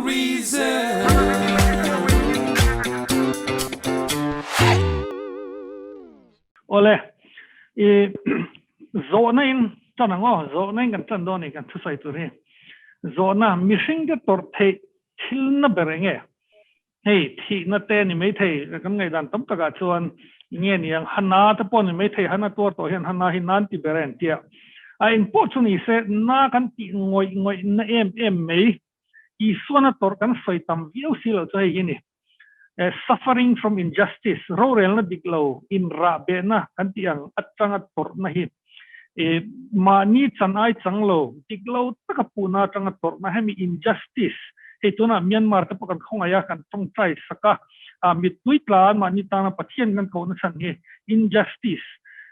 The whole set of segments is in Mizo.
reason. Awle, i zawhna in tan ang aw, zawhna in kan tan dawn a ni kan thusawi tur hi. Zawhna, mihring te tawrh theih thil na ber enge? Hei, thihna te ni maithei, kan ngaihdan tam takah chuan nge ni ang, Hana te pawh ni maithei, Hana tuar tawh hian Hana hi nan ti ber a en tia. A engpawh chu ni se, na kan tih ngawih ngawih na em em mai, Isuana tawrh kan sawi tam viau si loh chu hei hi ni. Suffering from injustice, rorelna dik lo, inrahbehna kan tih ang atanga tawrhna hi mahni chan ai chang lo, dik lo taka puhna atanga tawrhna hemi injustice hei tunah Myanmar te pawh kan khawngaih a, kan tawngtai sak a, mittui tla an mahni tana Pathian kan kohna chhan hi injustice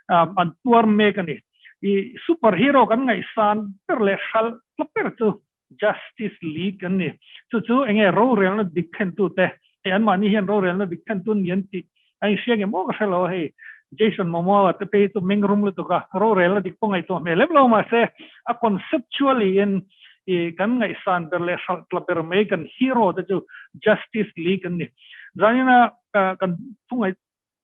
an tuar mek a ni. I superhero kan ngaihsan ber leh hralh tla ber chu Justice League an ni. Chu chu enge rorelna dik thentute, hei anmahni hian rorelna dik thentu ni an tih a inhria nge maw ka hre lo a, hei Jason Momoa te phei hi chu mengrum lutuk a, rorelna dik pawh ngaihtuah hmel lem lo mahse a conceptually in i kan ngaihsan ber leh hralh tla ber mai kan hero te chu Justice League an ni. Zanina kan thu ngaih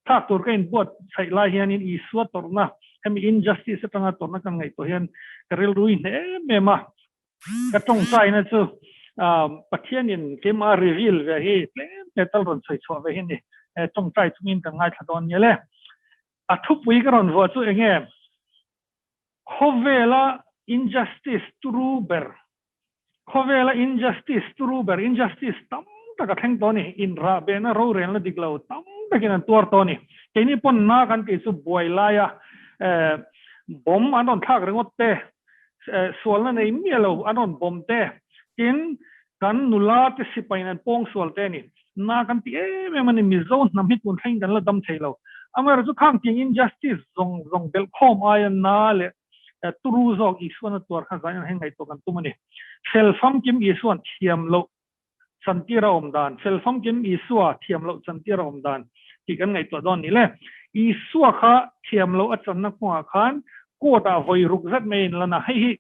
Thlak tur ka inbuatsaih lai hianin Isua tawrhna, hemi injustice atanga tawrhna kan ngaihtuah hian ka rilru i hneh em em a. Ka tawngtaina chu Pathianin keimah a reveal ve hi tlem te tal rawn sawi chhuah ve hi ni. Tawngtai chungin ka ngaithla dawn nia le. A thupui ka rawn vuah chu enge? Khawvela injustice turu ber Khawvela injustice turu ber, injustice tam tak a thleng tawh a ni. Inrahbehna rorelna dik lo tam takin an tuar tawh a ni. Keini pawn na kan tih chu buai laia bomb an rawn thlak ringawt te, sualna nei miah lo an rawn bomb te, tin kan nula te sipain an pawng sual te a ni. Na kan ti em em a ni. Mizo hnam hi tun thlengin kan la dam thei lo. Amaherawhchu khang tiang injustice zawng zawng belhkhawm aia na leh turu zawk Isuan a tuar kha zain heng ngaihtuah kan tum a ni. Fel famkim Isuan thiam loh chantir a awm dan, fel famkim Isua thiam loh chantir a awm dan tih kan ngaihtuah dawn ni le. Isua kha thiam loh a channa kawngah khan court ah vawi ruk zet mai a inlan a, hei hi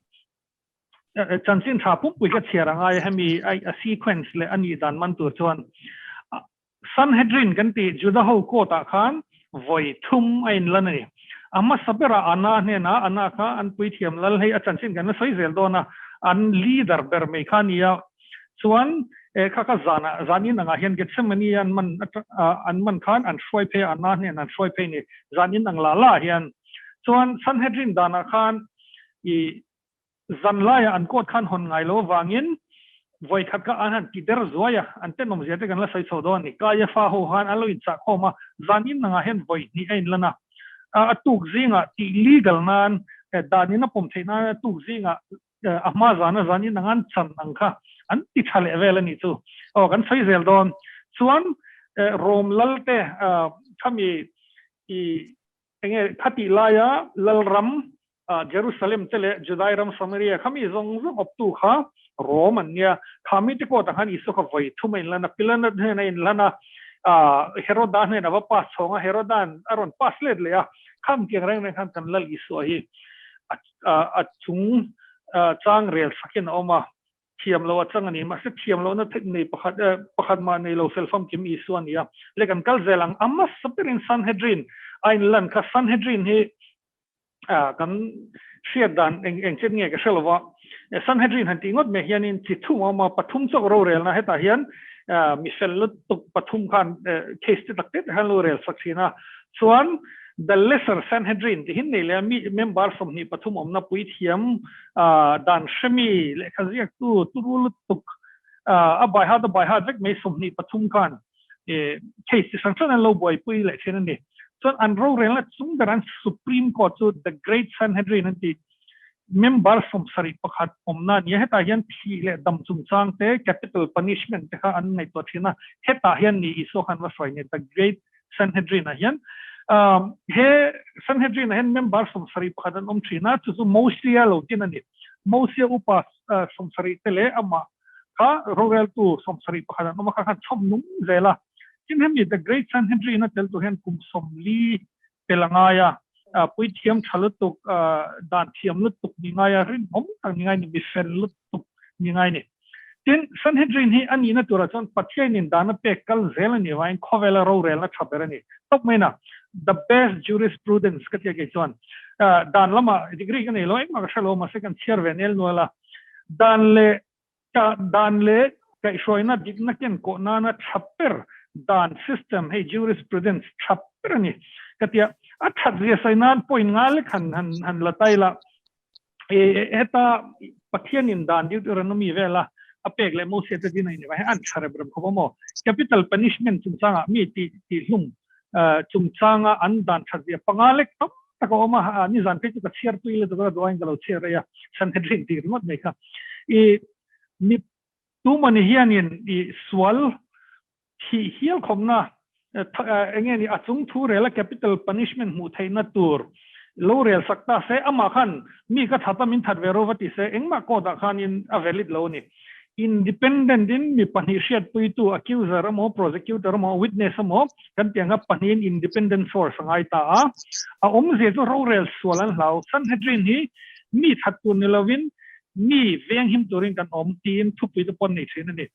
chanchin tha pumpui ka chhiar a ngai a, hemi a sequence leh a nih dan man tur chuan Sanhedrin kan tih Juda ho court ah khan vawi thum a inlan a ni. A hmasa berah Anna hnenah, Anna kha an puithiam lal hei a chanchin kan la sawi zel dawn a, an leader ber mai kha a ni a. Chuan kha kha zanah, zan in angah hian Gethsemane an man an man khan an hruai phei a, Anna hnenah an hruai phei a ni, zan in ang lah lah hian. Chuan Sanhedrin danah khan i Zan laiah an court khan hawn ngai lo avangin vawi khat kha an han ti der zuai a, an tenawm zia te kan la sawi chho dawn a ni. Kaiafa ho khan an lo inchah khawm a, zan in angah hian vawi hnih a inlan a, a tuk zingah tih legal nan, dan in a pawm theih nan a tuk zingah a hma zana zan in ang an chan ang kha an ti tha leh vel a nih chu. Aw kan sawi zel dawn. Chuan Rom lal te khami i Enge khatih laia Lalram, Jerusalem te leh Judai ram Samaria kha mi zawng zawng awptu kha Rom an nia. Kha mite court ah khan Isua kha vawi thum a inlan a, Pilanat hnen a inlan a, Heroda hnen a va pass chhawng a, Heroda'n a rawn pass let leh a. Kham tiang reng reng khan kan Lal Isua hi a chung chang rel sakin a awm a. Thiam lo a chang a ni. Mahse thiam lohna theih nei pakhat pakhat mah nei lo fel famkim Isua a ni a. Le kan kal zel ang. A hmasa berin Sanhedrin a inlan kha. Sanhedrin hi kan hriat dan eng eng chet nge ka hre lo va. Sanhedrin han tih ngawt mai hianin chi thum a awm a, pathum chawk rorelna hetah hian mi fel lutuk pathum khan case te tak te te khan lo rel sak thin a. Chuan The Lesser Sanhedrin tih hi nei leh a mi member 23 awmna puithiam Dan hremi lehkha ziaktu turu lutuk a by heart a by heart vek mai 23 khan case chi hrang hrang an lo buaipui leh thin a ni. Chuan an rorelna chung ber an Supreme Court chu The Great Sanhedrin an ti. Member 71 awmna a ni a, hetah hian thih leh dam chungchang te, capital punishment te kha an ngaihtuah thin a, hetah hian ni Isua khan va hruai ni The Great Sanhedrin ah hian he Sanhedrin ah hian member 71 an awm thin a, chu chu Mosia lo tin a ni. Mosia upa 70 te leh amah kha roreltu 71 an awm a, kha khan chhawm nung zel a. Tin hemi The Great Sanhedrin a tel tur hian kum 40 tel a ngai a, puithiam tha lutuk, dan thiam lutuk ni ngai a, rinawm tak ni ngai ni, mi fel lutuk ni ngai ni. Tin, Sanhedrin hi a nihna turah chuan Pathianin dan a pek kal zel a nih vangin khawvela rorelna tha ber a ni. Tawp mai na, the best jurisprudence ka tia kei chuan dan lamah degree ka nei lo, engmah ka hre lo, mahse kan chhiar ve nel nual a. Dan leh dan leh kaihhruaina dikna ken kawh nana tha ber dan system hei jurisprudence tha ber a ni ka tia. A that zia sawi nan point nga lek han han la tai la. Heta Pathianin dan Deuteronomy vela a pek leh Mosia te din a ineva hi an tha rem rem khawp a maw? Capital punishment chungchangah mi tih tihhlum chungchanga an dan that zia panga lek tam tak a awm a, nizan phei chu ka chhiar tui lutuk a, duain ka lo chhiar rei a, Sanhedrin tih ringawt mai kha. I mi tumani hianin i sual Thih hial khawpna eng nge ni a chung thu rela capital punishment hmuh theihna tur lo rel sak ta se, amah khan mi ka that a min that ve rova ti se engmah court ah khanin a valid lo a ni. Independent in mi pahnih hriatpuitu accuser emaw prosecutor emaw witness emaw kan tih anga pahnihin independent source a ngai ta a, a awmzia chu rorel sual an hlau. Sanhedrin hi mi that tur ni lovin mi venghim turin kan awm tiin thupui te pawh an nei thin a ni.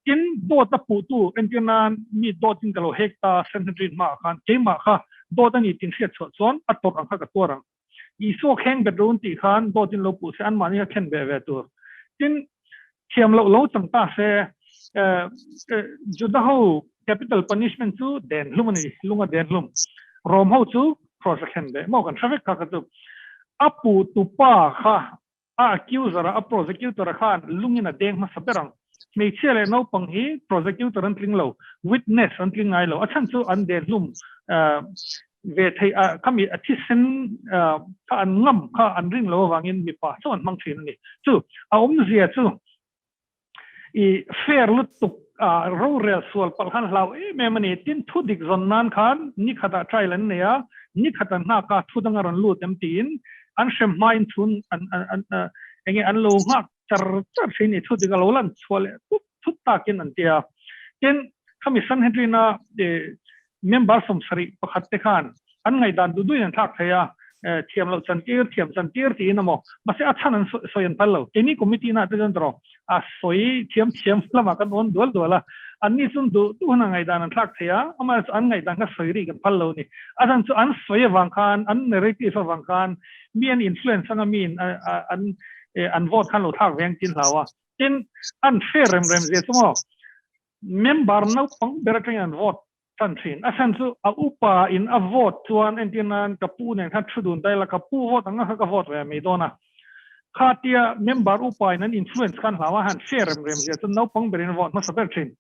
Tin, dawt a puhtu entir nan mi dawtin ka lo hek ta Sanhedrin hmaah khan keimah kha dawt a ni tih hriat chhuah chuan a tawrh ang kha ka tuar ang. Isua kheng bet run tih khan dawtin lo puh se anmahni kha khen ve ve tur. Tin, thiam loh lo chang ta se Juda ho capital punishment chu den hlum a ni, lunga den hlum. Rom ho chu cross a khen ve maw kan hre vek kha kha chu. A puhtu pa kha A accuser a, a prosecutor a khan lungin a deng hmasa ber ang. Hmeichhia leh naupang hi prosecutor an tling lo, witness an tling ngai lo. A chhan chu an den hlum ve theih a, khami a thisen kha an ngam kha an ring lo avangin mipa chauh an hmang thin a ni. Chu a awmzia chu i fair lutuk a rorel sual palh khan hlau em em a ni. Tin, thu dik zawn nan khan ni khatah trial an nei a, ni khat an nghak a, thu dang a rawn lut em tiin an hrem hmain chhun an an eng nge an lo nghak char char thin ni. Thu dik a lo lan chhuah leh thut thut takin an ti a. Tin, khami Sanhedrin-a Member 71 te khan an ngaihdan duh duhin an thlak thei a, thiam loh chantir, thiam chantir tiin a maw? Mahse a chhan an sawi an phal lo. Keini committee na te chuan tawh a sawi thiam thiam lamah kan awn dual dual a, anni chuan duh duh hun a ngaihdan an thlak thei a, amaherawhchu an ngaihdan kha sawi rih kan phal lo a ni. A chhan chu an sawi avang khan, an narrative avang khan mi an influence anga miin an an vote khan lo thlak ve ang tiin hlau a. Tin, an hre rem rem zia chu maw? Member naupang ber atangin an vote tan thin. A chhan chu a upa in a vote chuan entir nan ka pu nen khan thu dun ta ila ka pu vote anga kha ka vote ve mai dawn a. Kha tia member upa in an influence khan hlau a han share rem rem zia chu naupang berin vote hmasa ber thin.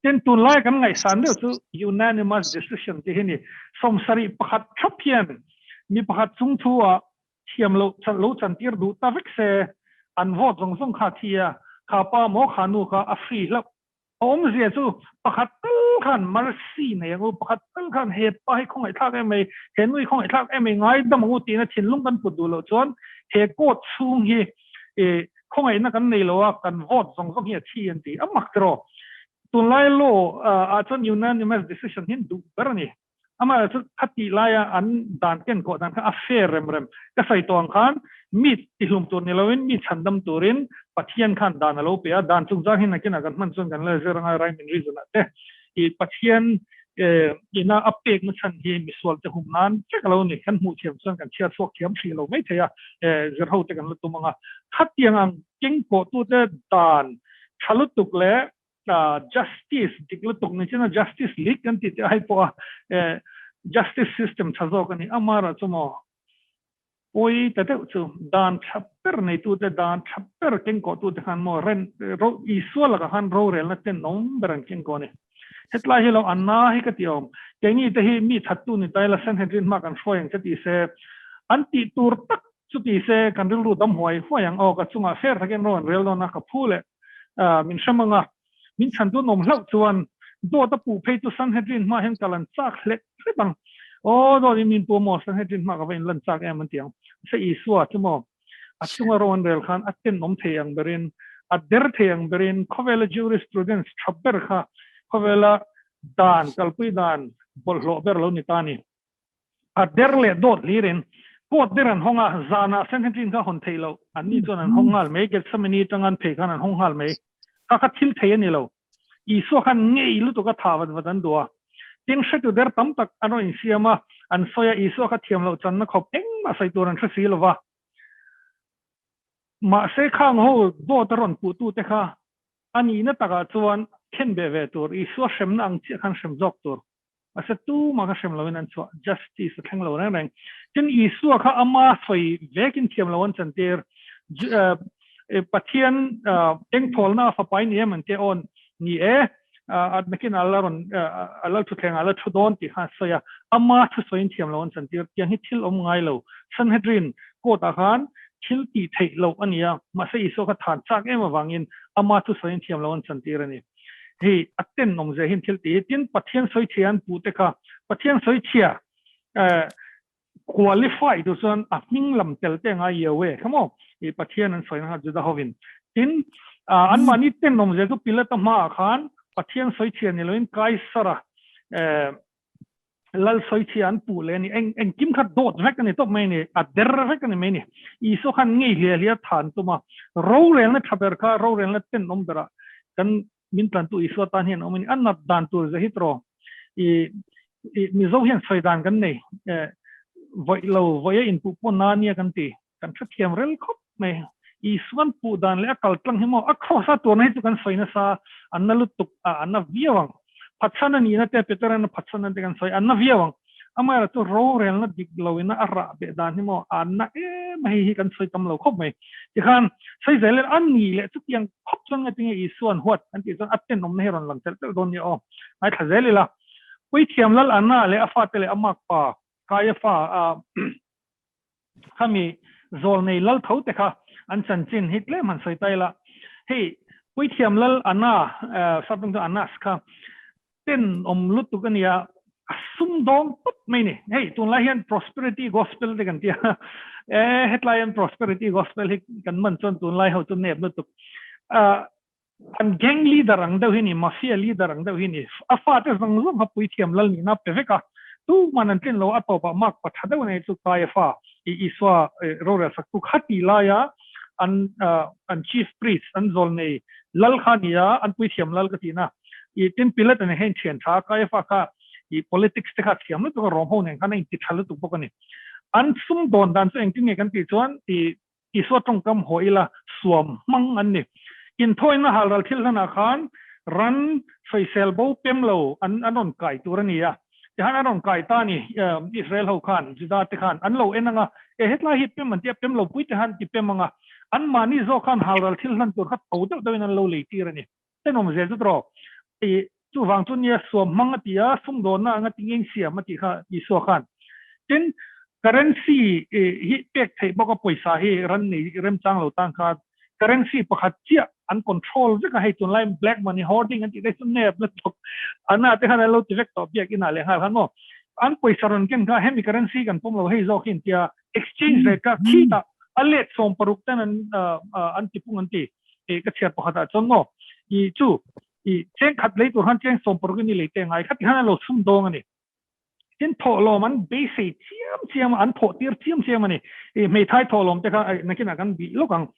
Tin tunlai kan ngaihsan deuh chu unanimous decision tih hi ni. 71 thap hian mi pakhat chung thu ah thiam loh lo chantir duh ta vek se an vote zawng zawng kha thi a, kha pa maw kha nu kha a free hlauh. A awmzia chu pakhat tal khan mercy nei ang u, pakhat tal khan he pa hi khawngaihthlak em mai, he nu hi khawngaihthlak em mai ngaidam ang u tiin a thinlung kan put duh loh chuan he court chhung hi khawngaihna kan nei lo a, kan vote zawng zawng hi a thi an ti. A mak tiraw? Tunlai law ah chuan unanimous decision hi an duh ber a ni. Amaherawhchu chu khatih laia an dan ken kawh dan kha a fair rem rem. Ka sawi tawh ang khan mi tihlum tur ni loin mi chhandam turin Pathian khan dan a lo pe a, dan chungchang hi nakinah kan hman chuan kan la zir anga rhyme and reason ah te i Pathian ina a pekna chhan hi misual te hum nan vek a lo ni. Kan hmuh thiam chuan kan chhiar chhuak thiam hrih lo mai thei a, zir ho te kan la tum anga khatiang ang keng kawhtute dan tha lutuk leh Justice dik lutuk ni china Justice League kan tih te ai pawh a Justice system tha zawk a ni. Amara chu maw pawi ta deuh chu dan tha ber neitute dan tha ber kengkawhtute khan maw ren ro Isua lakah khan rorelna tenawm ber an kengkaw a ni. Hetlai hi lo a na hi ka ti awm. Keini te hi mi thattu ni ta ila Sanhedrin hma kan hruai ang che ti se an tih tur tak chu ti se kan rilru dam huai huai ang aw ka chungah fair takin ro an rel dawn a ka phu leh min hrem ang a, min chhan tu nawm hlauh chuan dawt a puh phei chu Sanhedrin hma hian ka lan chak hlek hlek ang. Aw dawt in min pu maw Sanhedrin hma ka va in lan chak em an ti ang. Mahse Isua chu maw a chunga ro an rel khan a tenawm thei ang berin, a der thei ang berin khawvela jurisprudence tha ber kha khawvela dan kalpui dan bawlhhlawh ber lo ni ta a ni. A der leh dawt hlirin court der an hawng a, zanah Sanhedrin kha hawn theih loh, anni chuan an hawng nghal mai, Gethsemane atanga an phei khan an hawng nghal mai. Kha kha thil thei a ni lo. Isua khan ngei lutuk a tha vat vat an duh a. Tin, hretu der tam tak an rawn insiam a, an sawi a, Isua kha thiam loh channa khawp engmah sawi tur an hre si lo va. Mahse, khang ho dawt a rawn puhtute kha a nihna takah chuan khen beh ve tur, Isua hremna ang chiah khan hrem zawk tur. Mahse, tumah kha hrem loin an chhuah, justice a thleng lo reng reng. Tin, Isua kha ama sawi vekin thiam lo an chantir. Pathian engthawlna a fapa i ni em an tia aw, ni e, nakin a la rawn, a lal thutthlengah a la thu dawn tih kha a sawi a, ama thusawiin thiam lo an chantir. Tiang hi thil awm ngai lo. Sanhedrin court-ah khan thil tih theih loh a ni a, mahse Isua kha than chak em avangin ama thusawiin thiam lo an chantir a ni. Hei a tenawm zia hian thil ti hi. Tin, Pathian sawichhia an puh te kha Pathian sawichhia qualify tur chuan a hming lam tel te ngai Yahweh kha maw i Pathian an sawina kha Juda hovin. Tin, anmahni tenawm zia chu Pilata hmaah khan Pathian sawichhia ni loin Kaisara Lal sawichhia an puh leh a ni. Eng engkim kha dawt vek a ni tawp mai a ni. A der vek a ni mai a ni. Isua khan ngei hliah hliah than tum a. Rorelna tha ber kha rorelna tenawm berah kan min tlantu Isua tan hian a awm a ni. A nat dan tur zia hi tawh i i Mizo hian sawi dan kan nei. Vawih lo vawih a inpuh pawh na nia kan ti. Kan hrethiam rel khawp mai. Isuan puh dan leh a kal tlang hi maw a cross a tuarna hi chu kan sawi nasa an na lutuk a an na viau ang. Phatsan a nihna te Peter-an a phatsan na te kan sawi an na viau ang. Amaherawhchu chu rorelna dik loin a rah beh dan hi maw an na em a hei hi kan sawi tam lo khawp mai. Tikhan sawi zel ila a ni leh chutiang khawp chuan nge tinge Isuan huat an tih chuan a tenawmna hi a rawn lang telh telh dawn nia aw. Ngaithla zel ila Puithiam Lal Anna leh a fate leh a makpa Kaiafa a Khami zawlnei lal tho te kha an chanchin hi tlem han sawi ta ila, hei puithiam lal Anna, saptawng chu Annas kha ten awm lutuk a nia, a sum dawng tawp mai ni. Hei tunlai hian prosperity gospel te kan ti a, e hetlai hian prosperity gospel hi kan man chuan tunlai ho chu nep lutuk. An gang leader ang deuh hi ni, mafia leader ang deuh hi ni. A fate zawng zawng kha puithiam lal nihna a pe vek a, tuman an tlin lo, a tawpah mark pa tha deuh nei chu Kaiafa i Isua rorel saktu kha ti laia an an chief priest, an zawlnei lal kha a ni a, an puithiam lal ka tihna. I tin Pilate nen hian thian tha a, Kaiafa kha i politics te kha a thiam lutuk a, Rom ho nen khan a inti tha lutuk bawk a ni. An sumdawn dan chu engtin nge kan tih chuan i Isua tawngkam haw ila suam hmang an ni. Inthawina halral thil hlanah khan ran sawisel bo pem lo an an rawn kai tur a ni a. Tihan an rawn kai ta a ni, Israel ho khan, Juda te khan an lo en ang a, e hetlai hi pem an ti a, pem lo pui te khan ti pem ang a. Anmahni zawk khan halral thil hlan tur kha tho deuh deuhin an lo lei tir a ni. Tenawm zel chu tawh. I chuvang chu nia suam hmang a ti a, sumdawnna anga ti ngeng siam a tih kha Isua khan. Tin, currency hi pek theih bawk a pawisa hi ran nei remchang lo tan khan currency pakhat chiah an control vek a, hei tunlai black money hoarding an tih daih chu nep lutuk. Anna te khan an lo ti vek tawh biak inah leh nghal khan maw. An pawisa rawn ken kha hemi currency kan pawm lo hei zawk hi an tia exchange rate kha khitah a let 60 ten an an tipung an ti. I ka chhiar pakhatah chuan maw i chu i cheng khat lei tur khan cheng 60 in i lei te ngai kha ti khan a lo chhum dawng a ni. Tin thawhlawm an beisei chiam chiam a, an thawh tir chiam chiam a ni. I hmeithai thawhlawm te kha nakinah kan bih lawk ang.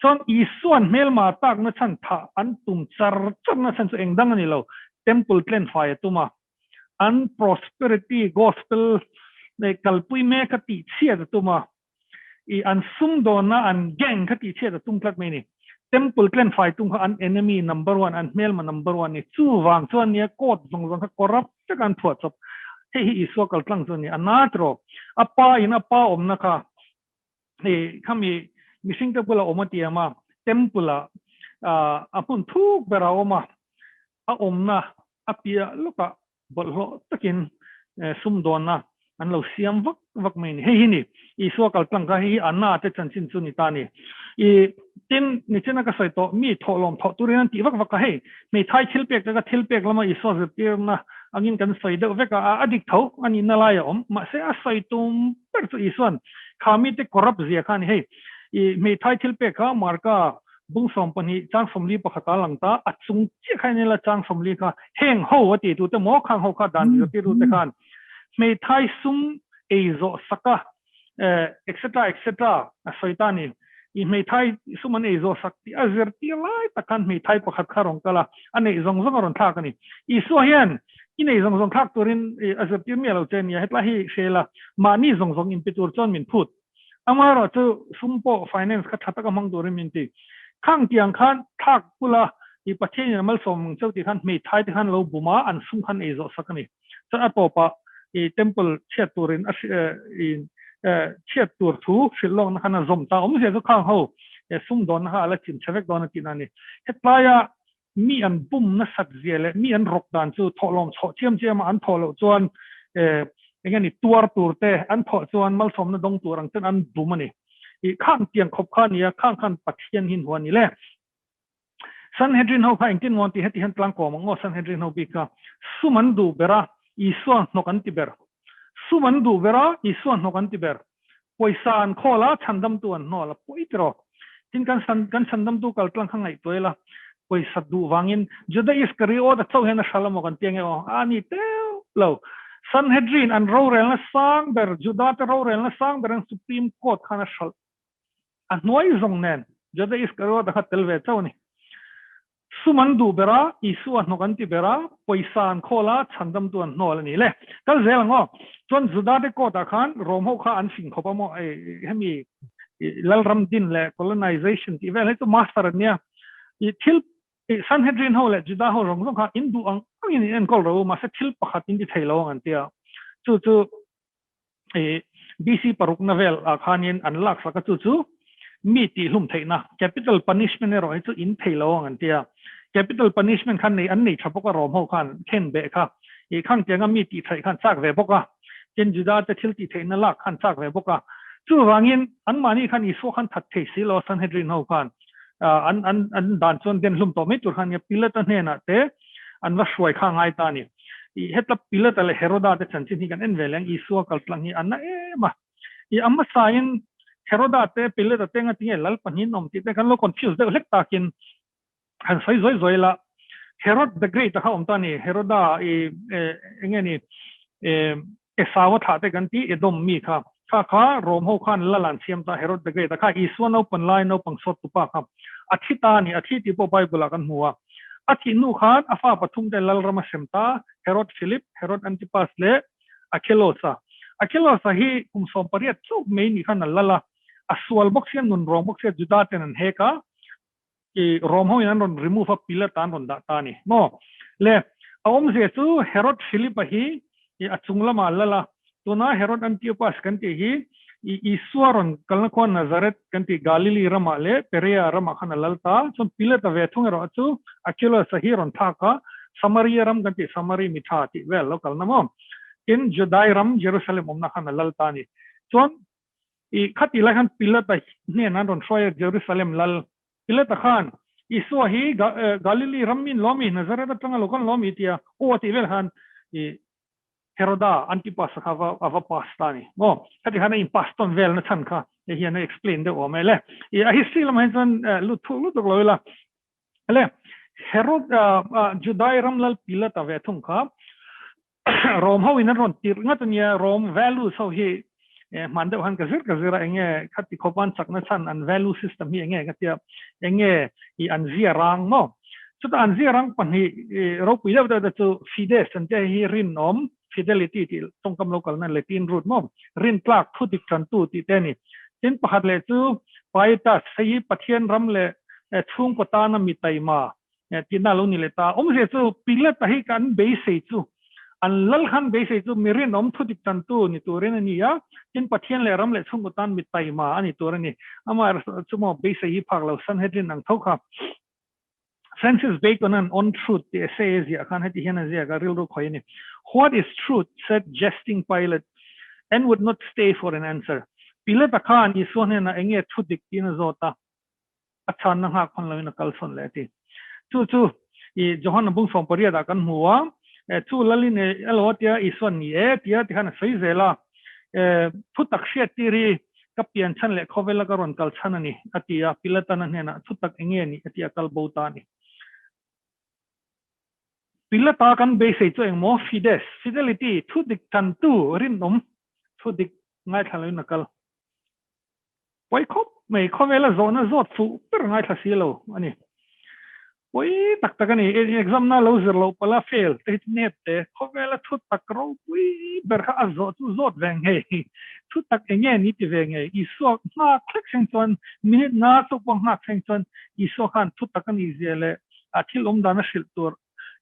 Chuan Isuan hmelma takna chhan thah an tum char charna chhan chu eng dang a ni lo, Temple tlen fai a tum a, an prosperity gospel kalpui mek a tih chhiat a tum a, I an sumdawnna an gang kha tih chhiat a tum tlat mai ni. Temple tlen fai tum kha an enemy number one, an hmelma number one ni. Chuvang chuan nia court zawng zawng kha corrupt taka an phuah chawp. Hei hi Isua kal tlang chu a ni. A na tiraw? A pa in a pa awmna kha i khami mihring te bula awm a ti em a, temple ah a hmun thuk berah a awm a, a awmna a piah lawkah Bawlhhlawh takin sumdawnna an lo siam vak vak mai a ni. Hei hi ni Isua kal tlang kha hei hi Anna te chanchin chu ni ta a ni. I tin nichina ka sawi tawh mi thawhlawm thawh turin an tih vak vak a, hei hmeithai thil pek te kha thil pek lama Isua zirtirna angin kan sawi deuh vek a, a dik tho a nihna lai a awm. Mahse a sawi tum ber chu Isuan kha mite corrupt zia kha a ni. Hei i hmeithai thil pek kha Marka Bung 12 chang 41 a lang ta, a chung chiah kha en ila chang 40 kha heng ho a ti tute maw khang ho kha dan zirtirtu te khan hmeithai sum ei zawh sak a etc etc a sawi ta a ni. I hmeithai sum an ei zawh sak tih a zirtir lai tak khan hmeithai pakhat kha a rawn kal a, a neih zawng zawng a rawn thlak a ni. Isua hian i neih zawng zawng thlak turin a zirtir miah lo che nia, hetlai hi hre la, mahni zawng zawng inpe tur chuan min phut. Amaherawhchu sum pawh finance kha tha taka hmang turin min ti. Khang tiang khan thlak bula i Pathianin a malsawm ang cheu tih khan hmeithai te khan lo bum a, an sum khan ei zawh sak a ni. Chuan a tawpah i temple chhiat turin a chhiat tur thu hrilh lawkna khan a zawm ta. Awmzia chu khang ho sumdawnna kha a la chim chhe vek dawn a tihna a ni. Hetlaia mi an bum nasat zia leh mi an rawk dan chu thawhlawm chhoh chiam chiam a an thawh loh chuan eng nge ni tuar tur te an thawh chuan malsawmna dawng tur ang chuan an bum a ni. I khang tiang khawp kha a ni a, khang khan Pathian hi hnuai a ni le. Sanhedrin ho kha engtin maw an tih heti hian tlangkawm ang aw Sanhedrin ho bik kha sum an duh ber a Isua hnawk an ti ber. Sum an duh ber a Isua hnawk an ti ber. Pawisa an khawl a, chhandamtu an hnawl a pawi tiraw. Tin kan san kan chhandamtu kal tlang kha ngaihtuah ila, pawisa duh vangin Juda Iskariot a chauh hian a hral amaw kan ti ange aw, a ni teuh lo. Sanhedrin an rorelna sang ber, Juda te rorelna sang ber an Supreme Court khan a hralh. A hnuai zawng nen Juda Iskariot a kha tel ve chauh a ni. Sum an duh ber a, Isua hnawk an ti ber a, pawisa an khawl a, chhandamtu an hnawl a ni le. Kal zel ang aw. Chuan Judate court ah khan Rom ho kha an fing khawp a maw, hemi Lalram din leh colonization tih vel hi chu master an nia. I thil Sanhedrin ho leh Juda ho zawng zawng kha in duh ang angin in enkawl ro u, mahse thil pakhat in ti thei lo ang an ti a. Chu chu BC parukna vel ah khanin an laksak a chu chu mi tihhlum theihna capital punishment erawh hi chu in thei lo ang an tia capital punishment khan nei an nei tha bawk a rawm ho khan khen beh kha i khang tianga mi tih theih khan chak ve bawk a tin Juda te thil tih theihna lak khan chak ve bawk a chuvangin an mahni khan Isua khan that thei si lo Sanhedrin ho khan an an an dan chuan den hlum tawh mai tur khan Pilata hnenah te an va hruai kha ngai ta a ni. I hetla Pilata leh Heroda te chanchin hi kan en ve leng Isua kal tlang hi a na em a. I a hmasain Heroda te Pilata te nga tinge lal pahnih awm tih te kan lo confuse deuh hlek takin han sawi zawi zawi la. Herod the Great a kha awm ta a ni. Heroda i enge ni Esau a thlah te kan ti Edom mi kha. Kha kha Rom ho khan lal an siam ta Herod the Great a kha Isua naupan lai naupang sawt tupa kha a thi ta a ni. A thi tih pawh Bible ah kan hmu a. A thih hnu khan a fa pathum te lalram a sem ta, Herod Philip, Herod Antipas leh Achelos a. Achelos a hi kum 18 chauh mai nih khan a lal a. A sual bawk sia, nunrawng bawk sia Juda ten an hek a. I Rom ho in an rawn remove a, Pilate an rawn dah ta a ni maw? Le, a awmzia chu Herod Philip a hi i a chung lamah a lal a, tuna Herod Antipas kan tih hi i Isua rawn kalna khua Nazareth kan tih Galili ramah leh Perea ramah khan a lal ta, chuan Pilate a ve thung erawh chu Archelaus a hi rawn thlak a, Samaria ram kan tih Samari mi tha tih vel lo kalna maw? Tin, Judai ram Jerusalem awmna khan a lal ta a ni. Chuan I khati lai khan Pilata hnenah an rawn hruai a, Jerusalem lal Pilata khan Isua hi Galili ram min lawm i, Nazareth atanga lo kan lawm i tia aw a tih vel khan i Heroda Antipas kha a va pass ta a ni maw? Khati khan a in pass tawn vel na chhan kha hei hian a explain deuh awm e le. I a history lamah hian chuan lut thuk lutuk lo ila. Le Herod Judai ram lal Pilata ve thung kha Rom ho in an rawn tirh ngat a nia, Rom values ho hi hman deuh han ka zir ka zir a, enge khati khawp an chakna chhan an value system hi enge ka tia, enge i an zia rang maw? Chutah an zia rang pahnih ropui deuh deuh te chu Fides an tia hi rinawm, fidelity tih tawngkam lo kalna Latin root maw? Rintlak, thudik tantu tih te a ni. Tin pakhat leh chu Pietas, hei hi Pathian ram leh chhungkaw tana mi taima Tihna lo ni leh ta. Awmzia chu Pilata hi kan beisei chu an lal khan beisei chu mi rinawm thudik tantu ni turin a ni a, tin Pathian leh ram leh chhungkaw tan mi taima a ni tur a ni. Amaherawhchu chu maw beisei hi phak lo Sanhedrin ang tho kha. Francis Bacon an On Truth tih essay a ziah khan heti hian a ziak a, rilru khawih a ni. What is truth? said jesting Pilate and would not stay for an answer. Pilata khan Isua hnenah enge thudik tiin a zawt a. a chhanna nghak hman loin a kal sawn leh a ti. Chu chu i Johana bung 18 ah kan hmu a, chu lalin e alo a tia Isuan ni e tia tikhan a sawi zel a, thu tak hriat tir hi ka pian chhan leh khawvela ka rawn kal chhan a ni a ti a, Pilatana hnenah thu tak eng nge ni a ti a kal bo ta a ni. Pilata kan beisei chu engmaw Fides, fidelity, thu dik tantu rinawm, thu dik ngaithla loin a kal. Pawi khawp. mai, khawvela zawhna zawt fuh ber ngaithla si lo a ni. Pawi tak tak a ni, exam na lo zir loh pala fail te hi chu nep te, khawvela thu tak ropui ber kha a zawh chu zawt ve ngei, thu tak eng nge ni ti ve ngei, Isua nghak thlek thleng chuan minute nga chauh pawh nghak thleng chuan Isua khan thu tak a nih zia leh a thil awm dan a hrilh tur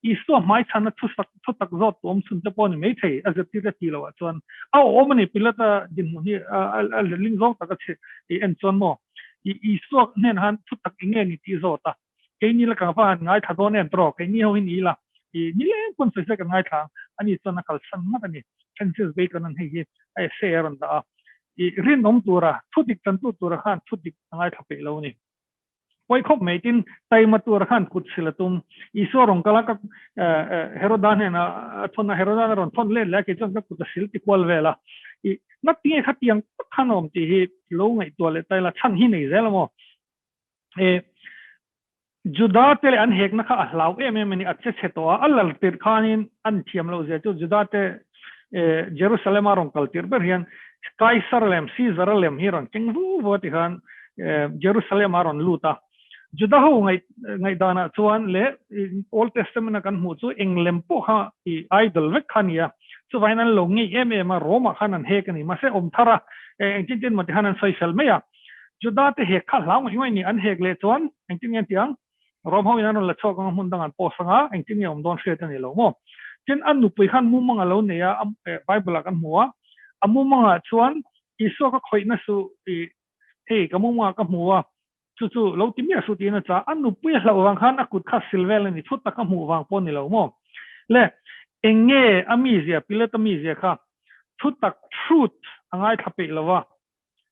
Isua hmaichhana thusak thu tak zawt tu awm chhun te pawh a ni maithei, a zirtir te tih loh ah chuan a awm a ni, Pilata dinhmun hi a letling zawng tak a chhe en chuan maw Isua hnenah khan thu tak eng nge ni tih zawt a. Keini la ka va han ngaithla dawn em tawh, keini ho hi ni ila i nileng pawn sawi se kan ngaithla ang, ani chuan a kalsan ngat a ni. Francis Bacon an hei hi a essay a rawn dah a, i rinawm tura thu dik tantu tura khan thu dik a ngaithla peih lo a ni. Pawi khawp mai tin taima tura khan kut sil a tum, Isua rawn kal a ka Heroda hnenah a thawn a, Heroda a rawn thawn let leh a, kei chuan ka kut a sil ti kual vel a, i ngatinge khatiang tak khan a awm tih hi lo ngaihtuah leh ta ila chhan hi nei zel a maw? E Juda te leh an hekna kha a hlau em em a ni, a che chhe tawh a, a lal tirh khanin an thiam loh zia chu Juda te Jerusalem a rawn kal tirh ber hian Kaisar lem, Caesar a lem hi rawn keng vu vu a ti khan Jerusalem a rawn lut a. Juda ho ngaih ngaihdanah chuan leh Old Testament a kan hmuh chu eng lem pawh kha i idol vek kha a ni a, chuvangin an lo ngei em em a, Rome ah khan an hek a ni, mahse awm thar a, engtin tin maw ti khan an sawi fel mai a. Juda te hek kha hlau ngaih ngaih ni, an hek leh chuan engtin nge an ti ang? Rom ho in an rawn la chhuak ang a, hmun dang an post ang a, engtin nge awm dawn hriat a ni lo maw? Tin, a nupui khan mumang a lo nei a, Bible ah kan hmu a, a mumangah chuan Isua ka khawihna suh i hei ka mumangah ka hmu a, chu chu lo ti miah suh tiin a chah. A nupui a hlauh vang khan a kut kha sil vel a ni, thu tak a hmuh vang pawh a ni lo maw? Le, eng nge a mizia, Pilate-a mizia kha thu tak, truth, a ngaithla peih lo va,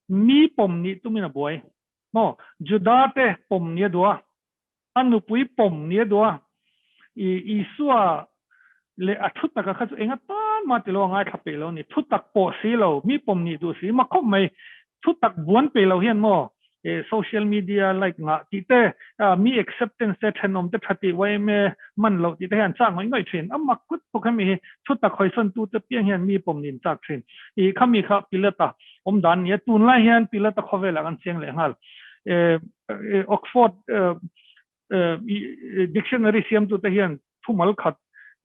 Mi pawm nih tumin a buai. Maw? Juda te pawm nia duh a, a nupui pawm nia duh a, i Isua leh a thu taka kha chu eng atan mah ti lo a ngaithla peih lo a ni. Thu tak pawh si lo, mi pawm nih duh si. Mak khawp mai, thu tak buan peih lo hian maw social media like ngah tih te, mi acceptance te, thenawm te tha tih, yma man loh tih te hian chak ngawih ngawih thin. A mak kut bawk hemi hi, thu tak hawisawn tu te piang hian mi pawm nin chak thin. I khami kha Pilata awm dan nia, tunlai hian Pilata khawvelah kan chiang leh nghal. Oxford dictionary siamtu te hian thumal khat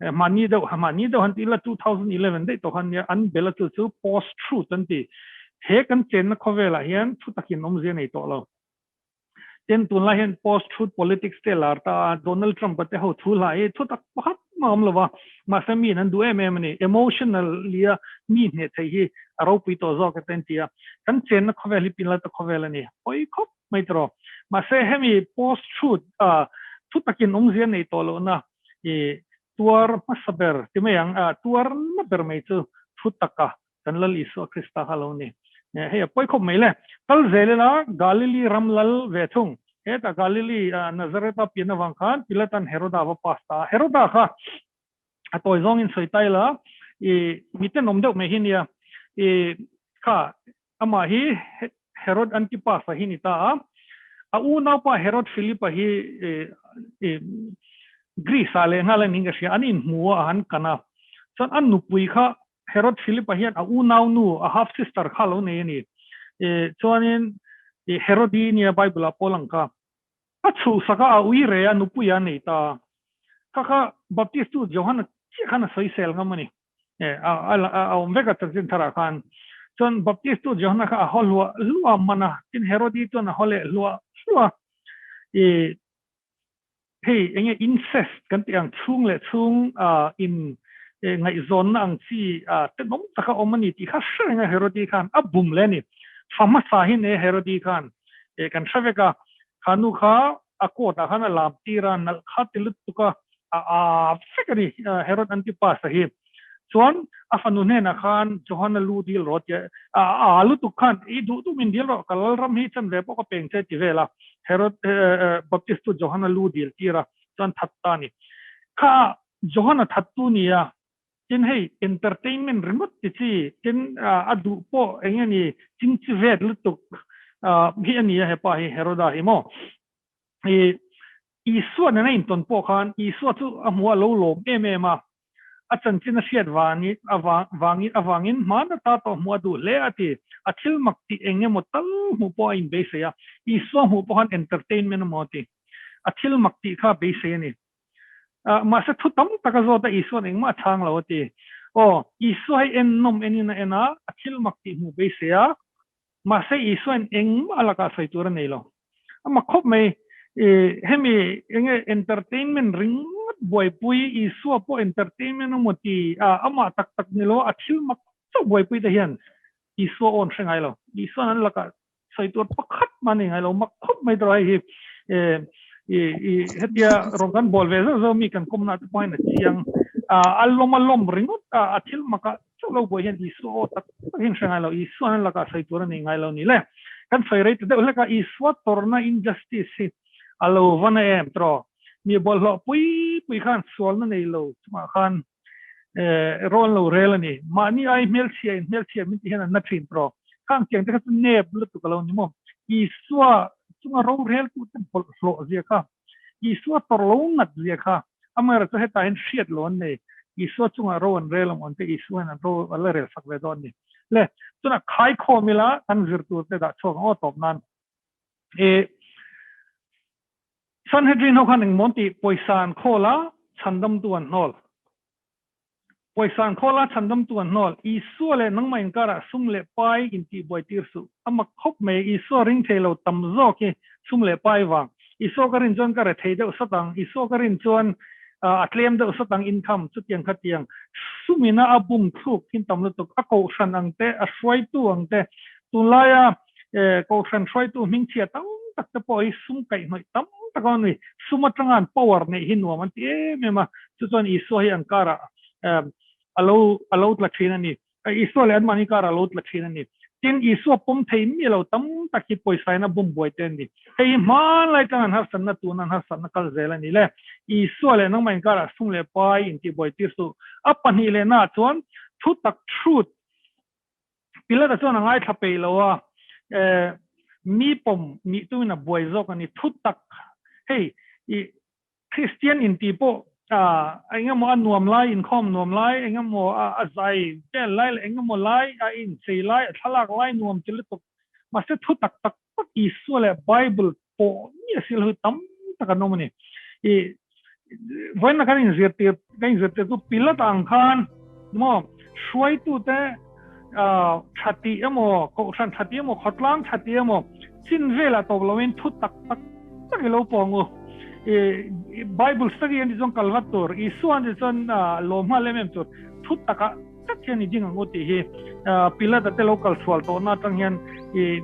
mahni deuh mahni deuh han ti ila 2011 daih tawh khan nia an bela chu chu post truth an ti. He kan chenna khawvelah hian thu takin awmzia nei tawh lo. Tin tunlai hian post truth politics te lar ta a, Donald Trump a te ho thu hla hi thu tak pakhat mah awm lo va, mahse miin an duh em em a ni. Emotional lia mi hneh theih hi a ropui tawh zawk e te an ti a. Kan chenna khawvel hi pinlata khawvel a ni. Pawi khawp mai tawh. Mahse hemi post truth a thu takin awmzia nei tawh lohna i tuar hmasa ber ti mai ang, tuar na ber mai chu thu taka kan Lal Isua Krista kha lo ni. Hei a pawi khawp mai le. Kal zel ila Galili ram lal ve thung. Hetah Galili Nazareth-a pian avang khan Pilatan Heroda va pass ta a. Heroda kha a tawi zawngin sawi ta ila i miten awm deuh mai hi nia. I kha Amah hi Herod Antipas-a hi ni ta a, a unaupa Herod Philip-a hi Greece-ah leh nghal a niin ka hria, an inhmu a, an kan a. Chuan a nupui kha Herod Philip-a hian a unaunu, a half sister kha a lo nei a ni. Chuanin Herod-i nia Bible-ah pawh a lang kha. A chhuhsak a, a ui re a, nupui a nei ta a. Kha kha Baptist-tu Johana chiah khan a sawisel ngam a ni. A awm vek a chanchin tharah khan. Chuan Baptist tu Johana kha a haw hluah hluah a man a, tin Herodi chuan a haw leh hluah hluah a. I hei enge incest kan tih ang chhung leh chhung in ngaihzawnna ang chi tenawm taka awm a ni tih kha hre reng a Herodi khan a bum leh a ni. Fa hmasa hi nei a Herodi khan kan hre vek a, kha nu kha a court ah khan a lam tir a, nalh kha ti lutuk a, a a vek a ni Herod Antipas a hi. Chuan a fanu hnenah khan Johana lu dil rawh tia a a lutuk khan i duh duh min dil rawh ka lalram hi chan ve pawh ka peng che ti vel a Herod Baptist tu Johana lu dil tir a chuan that ta a ni. Kha Johana that tu nia tin hei entertainment ringawt ti chi tin a duh pawh eng nge ni chingchi vet lutuk hi a ni a hepa hi Heroda hi maw. I Isua nena intawn pawh khan Isua chu a hmuh a lo lawm em em a. A chanchin a hriat vangin avangin hmaan ata tawh hmuh a duh hle a ti. A thil mak tih eng emaw tal hmuh pawh a inbeisei a, Isua hmuh pawh khan entertainment emaw a ti. A thil mak tih kha a beisei a ni. Mahse thu tam tak a zawt a, Isua'n engmah a chhang lo a ti. Aw, Isua hi ennawm enin a en a, a thil mak tih hmuh beisei a, Mahse Isuain engmah a lakah sawi tur a nei lo. Ama khawp mai, hemi enge entertainment ringawt buaipui, Isua pawh entertainment emaw ti a, amah tak tak ni lo a thil mak chauh buaipui te hian Isua awn hre ngai lo. Isuain an lakah sawi tur pakhat mah a nei ngai lo. Mak khawp mai tawh hei hi hetia rawn kan bawl ve zauh zauh mi kan kawmna te pawh hian a chiang. A lawm a lawm ringawt a, a thil makah Chauh lo buai hian Isua aw tak tak hi an hre ngai lo, Isua'n an lakah sawi tur a nei ngai lo ni le. Kan sawi rei ta deuh hlek a, Isua tawrhna injustice hi a lo va na em tiraw? Mi bawlhhlawh pui pui khan sualna nei lo chungah khan ro an lo rel a ni. Mahni ai hmelchhia in hmelchhia min tih hian an na thin tiraw? Khang tiang te kha chu nep lutuk a lo ni maw? Isua chunga roreltute bawlhhlawh zia kha Isua tawrh lo ngat zia kha amaherawhchu hetah hian hriat lo an nei. Isua chungah ro an rel ang te Isua hian an ro a la rel sak ve dawn a ni. Le, tunah khaikhawm ila kan zir tur te dah chhuak ang aw tawp nan. I Sanhedrin ho khan engmaw an tih pawisa an khawl a, chhandamtu an hnawl. Pawisa an khawl a, chhandamtu an hnawl. Isua leh nangmah inkarah sum leh pai intihbuai tir suh. A mak khawp mai, Isua ring thei lo tam zawk hi sum leh pai vang. Isua ka rin chuan ka re thei deuh sat ang, Isua ka rin chuan a tlem deuh sat ang income chutiang khatiang. Sumina a bum thluk thin tam lutuk, a kohhran ang te, a hruaitu ang te, tunlaia kohhran hruaitu hmingchhia tam tak te pawh hi sum kaihhnawih tam tak a ni. Sum atanga an power neih hi nuam an ti em em a, chu chuan Isua hi an karah a lo a lo tla thin a ni. Isua leh anmahni karah a lo tla thin a ni. Tin, Isua pawm thei miah lo tam tak hi pawisaina bum buai te an ni. Hei hi hmanlai tang an harsatna tuna an harsatna kal zel a ni le. Isua leh nangmah inkarah sum leh pai intihbuai tir suh. A pahnih lehnaah chuan thutak, truth, Pilata chuan a ngaithla peih lo a, mi pawm nih tumin a buai zawk a ni. Thu tak, hei i Kristian inti pawh eng emaw a nuam lai, inkhawm nuam lai, eng emaw a zai vel lai leh eng emaw lai, a inchei lai, a thlalak lai nuam ti lutuk. Mahse thu tak tak tak Isua leh Bible pawh miah si lo hi tam tak an awm a ni. I vawiin kan inzirtir kan inzirtir chu Pilata ang khan maw hruaitute tha tih emaw kohhran tha tih emaw khawtlang tha tih emaw chin velah tawp loin thu tak tak tak i lo pawng u. I Bible study an tih chuan kal vat tur, Isua an tih chuan lawm nghal em em tur thu takah tak hian i ding ang u tih hi Pilata te lo kal sual tawhna atang hian i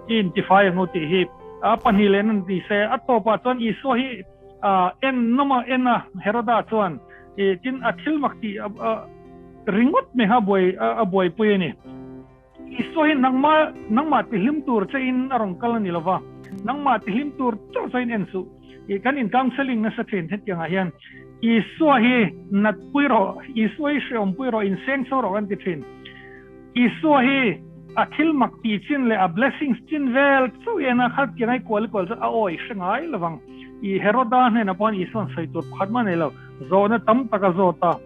intifai ang u tih hi a pahnih leh nan ti se a tawpah chuan Isua hi en nawm a en a Heroda chuan i tin a thil mak tih ringawt mai kha buai a buaipui a ni. Isua hi nangmah nangmah tihlim tur che in a rawn kal a ni lova, nangmah tihlim tur chauh chuan en suh. I kan in counselling nasa thin hetiang ah hian Isua hi nat pui rawh, Isua hi hreawm pui rawh, inseng so rawh kan ti thin. Isua hi a thil mak tih chin leh a blessings chin vel chauh hi en a, kha tiang ai kual kual chu a awi hre ngai lovang. I Heroda hnenah pawh hian Isua'n sawi tur pakhat mah nei lo, zawhna tam tak a zawt a.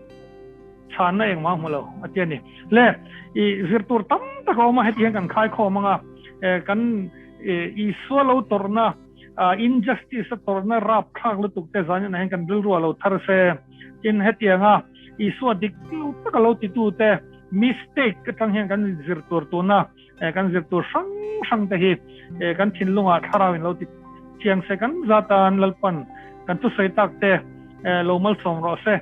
Chhanna engmah hmu lo a ti a ni. Le, i zir tur tam tak a awm a, heti hian kan khaikhawm ang a, kan Isua lo tawrhna, injustice a tawrhna rapthlak lutuk te zan inah hian kan rilru a lo thar se. Tin, hetianga Isua dik lo taka lo titu te mistake atang hian kan zir tur tuna kan zir tur hrang hrang te hi kan thinlungah thlarau in lo ti chiang se kan zatan Lalpan kan thusawi tak te lo malsawm rawh se.